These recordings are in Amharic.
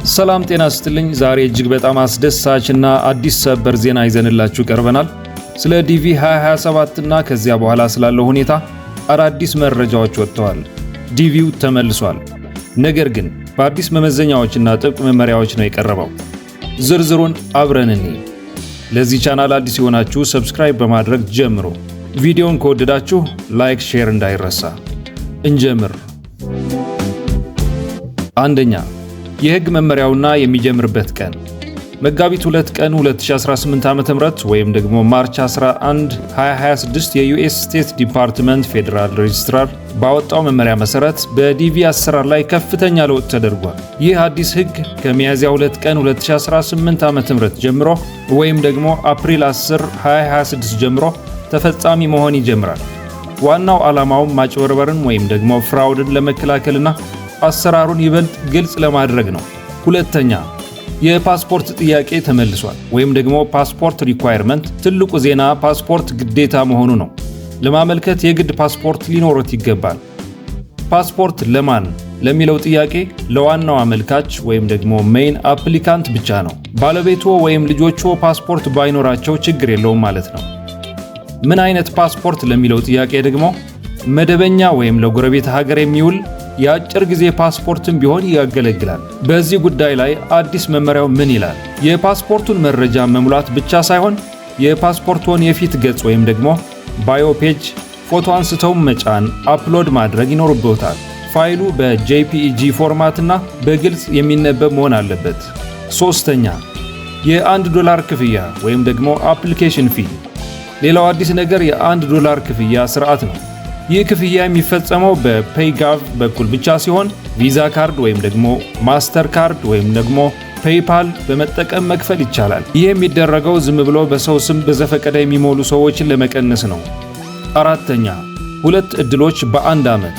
ሰላም ጤና ይስጥልኝ። ዛሬ እጅግ በጣም አስደሳችና አዲስ ሰበር ዜና ይዘንላችሁ ቀርበናል። ስለ ዲቪ 2027 እና ከዚያ በኋላ ስላለው ሁኔታ አዳዲስ መረጃዎች ወጥተዋል። ዲቪው ተመልሷል። ነገር ግን በአዲስ መመዘኛዎችና ጥብቅ መመሪያዎች ነው የቀረበው። ዝርዝሩን አብረን እንይ። ለዚህ ቻናል አዲስ የሆናችሁ subscribe በማድረግ ጀምሩ። ቪዲዮውን ከወደዳችሁ like፣ share እንዳይረሳ። እንጀምር። አንደኛ፣ የህግ መመሪያውና የሚጀምርበት ቀን መጋቢት 2 ቀን 2018 ዓ.ም ወይም ደግሞ March 11 2026 የ US State Department Federal Registrar ባወጣው መመሪያ መሰረት በዲቪ አሰራር ላይ ከፍተኛ ለውጥ ተደርጓል። ይህ አዲስ ህግ ከሚያዝያ 2 ቀን 2018 ዓ.ም ጀምሮ ወይም ደግሞ አፕሪል 10 2026 ጀምሮ ተፈጻሚ መሆን ይጀምራል። ዋናው ዓላማውም ማጭበርበርን ወይም ደግሞ fraud ን ለመከላከልና አሰራሩን ይበልጥ ግልጽ ለማድረግ ነው። ሁለተኛ፣ የፓስፖርት ጥያቄ ተመልሷል ወይም ደግሞ passport requirement። ትልቁ ዜና ፓስፖርት ግዴታ መሆኑ ነው። ለማመልከት የግድ ፓስፖርት ሊኖሮት ይገባል። ፓስፖርት ለማን ለሚለው ጥያቄ ለዋናው አመልካች ወይም ደግሞ main applicant ብቻ ነው። ባለቤትዎ ወይም ልጆችዎ ፓስፖርት ባይኖራቸው ችግር የለውም ማለት ነው። ምን አይነት ፓስፖርት ለሚለው ጥያቄ ደግሞ መደበኛ ወይም ለጎረቤት ሀገር የሚውል የአጭር ጊዜ ፓስፖርትም ቢሆን ያገለግላል። በዚህ ጉዳይ ላይ አዲስ መመሪያው ምን ይላል? የፓስፖርቱን መረጃ መሙላት ብቻ ሳይሆን የፓስፖርቱን የፊት ገጽ ወይም ደግሞ bio page ፎቶ አንስተው መጫን፣ upload ማድረግ ይኖርብዎታል። ፋይሉ በ JPEG format እና በግልጽ የሚነበብ መሆን አለበት። ሶስተኛ፣ የ1 ዶላር ክፍያ ወይም ደግሞ application fee። ሌላው አዲስ ነገር የ1 ዶላር ክፍያ ስርዓት ነው። ይህ ክፍያ የሚፈጸመው በ PayGov በኩል ብቻ ሲሆን Visa card ወይም ደግሞ Mastercard ወይም ደግሞ PayPal በመጠቀም መክፈል ይቻላል። ይህ የሚደረገው ዝም ብሎ በሰው ስም በዘፈቀደ የሚሞሉ ሰዎችን ለመቀነስ ነው። አራተኛ፣ ሁለት እድሎች በአንድ ዓመት።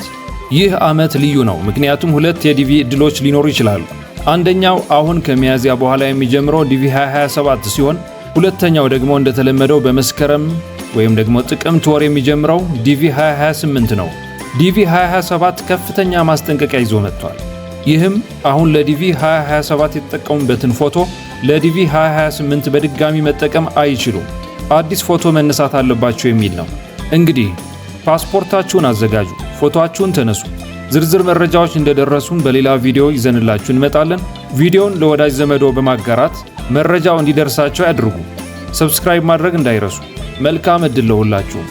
ይህ ዓመት ልዩ ነው፣ ምክንያቱም ሁለት የዲቪ እድሎች ሊኖሩ ይችላሉ። አንደኛው አሁን ከሚያዝያ በኋላ የሚጀምረው ዲቪ 2027 ሲሆን ሁለተኛው ደግሞ እንደተለመደው በመስከረም ወይም ደግሞ ጥቅምት ወር የሚጀምረው ዲቪ 2028 ነው። ዲቪ 2027 ከፍተኛ ማስጠንቀቂያ ይዞ መጥቷል። ይህም አሁን ለዲቪ 2027 የተጠቀሙበትን ፎቶ ለዲቪ 2028 በድጋሚ መጠቀም አይችሉም፣ አዲስ ፎቶ መነሳት አለባቸው የሚል ነው። እንግዲህ ፓስፖርታችሁን አዘጋጁ፣ ፎቶአችሁን ተነሱ። ዝርዝር መረጃዎች እንደደረሱን በሌላ ቪዲዮ ይዘንላችሁ እንመጣለን። ቪዲዮውን ለወዳጅ ዘመዶ በማጋራት መረጃው እንዲደርሳቸው ያድርጉ። Subscribe ማድረግ እንዳይረሱ። መልካም እድል ለሁላችሁም።